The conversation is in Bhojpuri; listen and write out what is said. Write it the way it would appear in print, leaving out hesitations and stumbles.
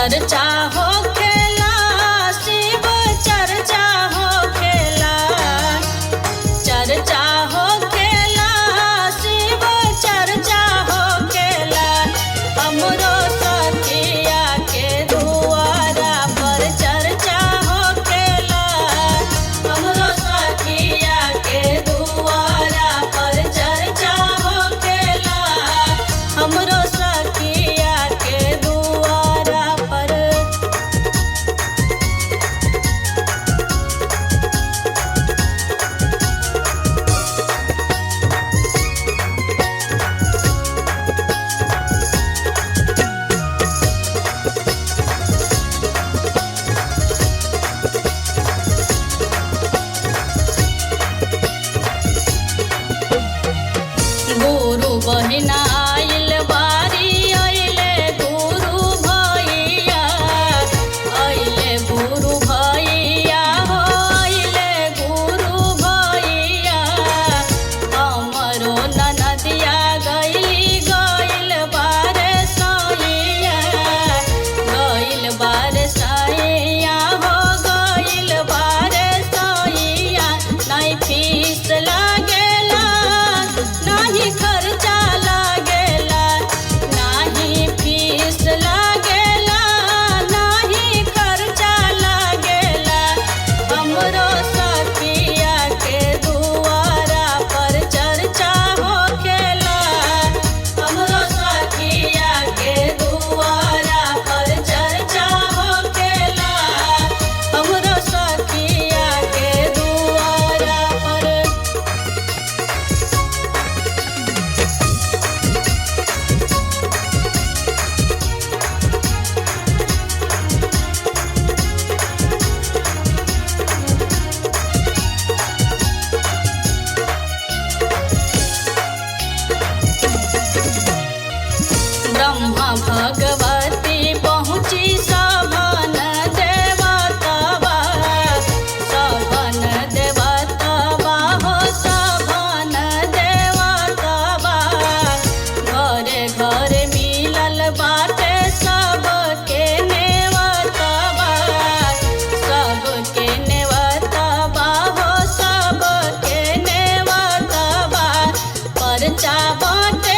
चर्चा हो खेला, शिव चर्चा हो खेला। चर्चा हो खेला, शिव चर्चा हो खेला। हमरो सखिया के दुआरा पर चर्चा हो खेला। हमरो सखिया के दुआरा पर चर्चा हो खेला। हमरो सखिया के दुआरा पर। गुरु बहिना आइल बारी, अइले गुरु भैया। अइले गुरु भैया हो, अइले गुरु भैया। हमरो ननदिया गइली, गइल बारे सैया। गइल बारे सैया हो, गइल बारे सैया। नहीं फीस लागेला, नाही खर्चा लागेला। नाही फीस लागेला, नाही खर्चा लागेला। हमरो सखिया के दुआरा पर चर्चा होखेला। हमरो सखिया के दुआरा पर चर्चा होखेला। हमरो सखिया के दुआरा पर। ब्रह्मा भगवती पहुँची सभन देवतवा। सभन देवतवा हो, सभन देवतवा। घरे घरे मिलल बाटे सबके नेवतवा। सबके नेवतवा हो, सबके नेवतवा। परचा बाटे